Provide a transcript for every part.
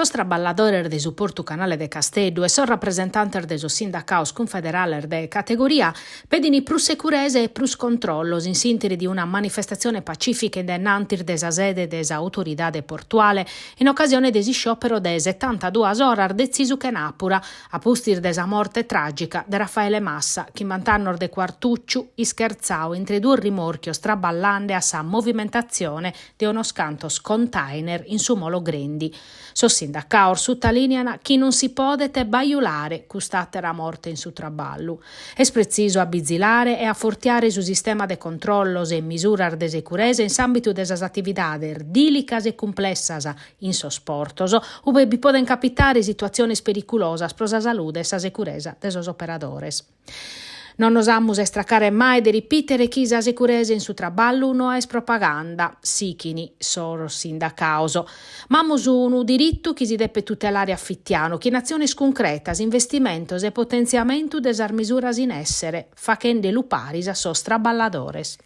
Sos traballadores de su Portu Canale de Casteddu e sos rapresentantes de sos sindacados cunfederales de categoria pedint prus securesa e prus controllos in s'ìnteri de una manifestatzione pacìfica in dae nantis de sa sede de s'autoridade portuale in ocasione de s'isciòpero de setantaduas oras detzisu chenàpura a pustis de sa morte tràgica de Raffaele Massa, chimbant'annos de Cuartùciu, ischertzadu intre duos rimòrchios traballende a sa movimentatzione de unos cantos container in su molo Grendi. Sos sindacados sutalìnian chi non si podet bajulare cust'àtera morte in su traballu. Est pretzisu a bizilare e afortiare su sistema de controllos e misuras de securesa in s'àmbitu de sas atividades dìlicas e cumplessas in sos portos, ue bi podent capitare situatziones periculosas pro sa salude e sa securesa de sos operadores. Non nos amus a istracare mai de ripìtere chi sa securesa in su traballu no est propaganda, sichin sos sindacados, ma amus unu diritu chi si depet tutelare a fitianu chin atziones cuncretas, investimentos e potentziamentu de sas misuras in èssere, faghende lu paris a sos traballadores.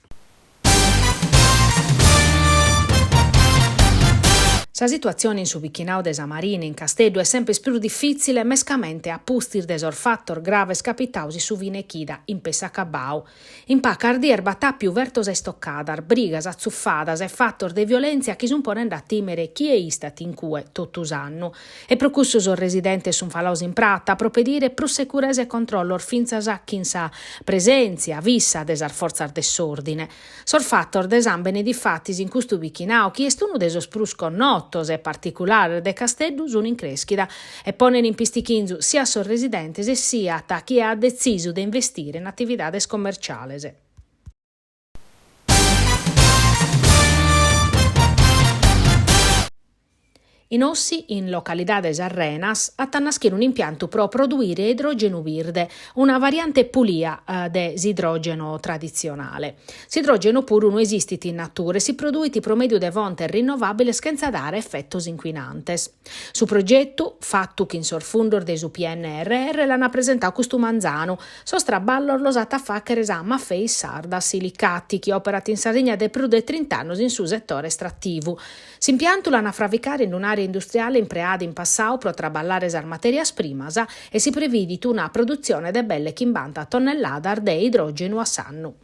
Sa situatzione in su bichinadu de sa Marina in Casteddu est semper prus difìtzile, mescamente a pustis de sos fatos graves capitados in su fine chida in pessu acabadu. In pacas dies b'at àpiu fertos a istocadas, brigas atzufadas e fatos de violèntzia chi sunt ponende a tìmere chie istat in cue totu s'annu. E pro cussu sos residentes sunt falados in prata pro pedire prus securesa e controllos fintzas chin sa presèntzia fissa de sas fortzas de s'òrdine. Sos fatos de sàmbene difatis in custu bichinadu, chi est unu de sos prus connotos e particulares de Casteddu, sunt in crèschida e ponen in pistichinzu siat sos residentes e siat chie at detzisu de investire in atividades commerciales. In Ossi, in localidade Sas Renas, at a naschire un'impiantu pro produire idrògenu birde, una variante pulia de s'idrògeno traditzionale. S'idrògenu puru no esistit in natura e si produit pro mèdiu de fontes rinnovàbiles chentza dare efetos incuinantes. Su progetu, fatu chin sos fundos de su PNRR, l'ant presentadu custu manzanu, Sos traballos los at a fàghere sa Maffei Sarda Silicati, chi òperat in Sardigna de prus de trint'annos in su setore estrativu. S'impiantu l'an a fravicare in un'àrea industriale impreada in passadu pro traballare sas matèrias primas e si previdit una produtzione de belle chimbanta tonnelladas de idrògenu a s'annu.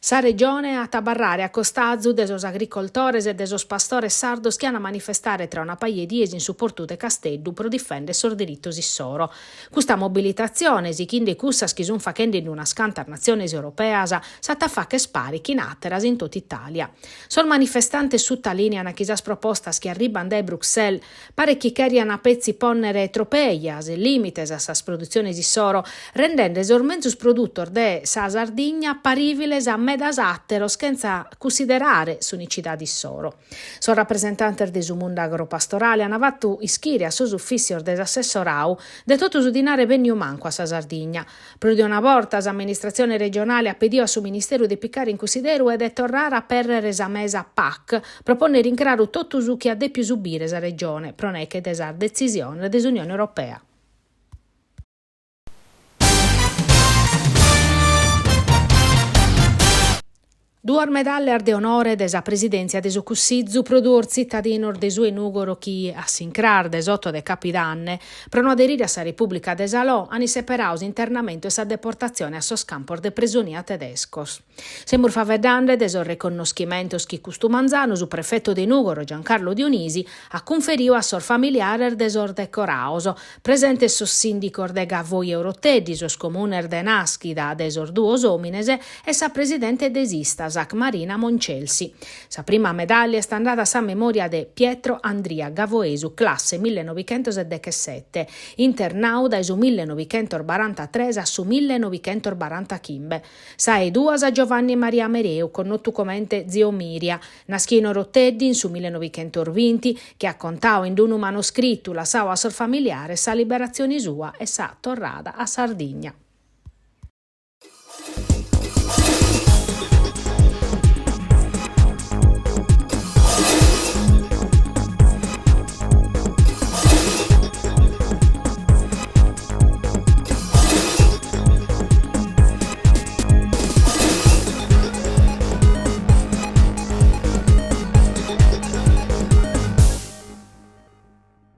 Sa Regione at a abarrare a costazu de sos agricoltores e de sos pastores sardos chi an a manifestare tra una paja 'e dies in su portu de Casteddu pro difender sos diritos issoro. Custa mobilitatzione, sighende cussas chi sunt faghende in unas cantas natziones europeas, s'at a fagher pari chin àteras in totu Itàlia. Sos manifestantes sutalìnian chi sas propostas chi arribant dae Bruxelles Paret chi cherian petzi pònnere tropejas e lìmites a sas produtziones issoro, rendende sos menzus produtos de sa Sardigna parìviles a medas àteros chentza cunsiderare s'unicidade issoro. Sos rapresentantes de su mundu agropastorale an fatu ischire a sos ufìssios de s'assessoradu de totu su dinare bènniu mancu a sa Sardigna. Prus de una borta s'amministratzione regionale at pediu a su Ministeru de picare in cunsideru e de torrare a apèrrere sa mesa PAC pro pònnere in craru totu su chi at dèpiu subire sa Regione pro neche de sas detzisiones de s'Unione Europea. Duas medàllias de onore de sa Presidèntzia de su Cussizu pro duos tzitadinos de su 'e Nùgoro chi, a s'incras de s'oto de capidanne, pro no aderire a sa Repùblica de Salò, an isseperadu s'internamentu e sa deportatzione a sos campos de presonia tedescos. Semus faeddende de sos reconnoschimentos chi custu manzanu su prefeto de Nùgoro Giancarlo Dionisi at cunferidu a sos familiares de sos decorados, Presentes sos sìndicos de Gavoi e Oroteddi, sos comunes de nàschida de sos duos òmines e sa presidente de s'Istasac Marina Moncelsi. Sa prima medàllia est andada a sa memòria de Pietro Andria, gavoesu, classe millenovichentosdechesete, internadu dae su millenovichentosbarantatres a su millenovichentosbarantachimbe. Sa 'e duas a Giovanni Maria Mereu, connotu comente Zio Miria, Naschiu in Oroteddi in su millenovichentosbinti, chi at contadu in unu manoscritu lassadu a sos familiares sa liberatzione sua e sa torrada a Sardigna.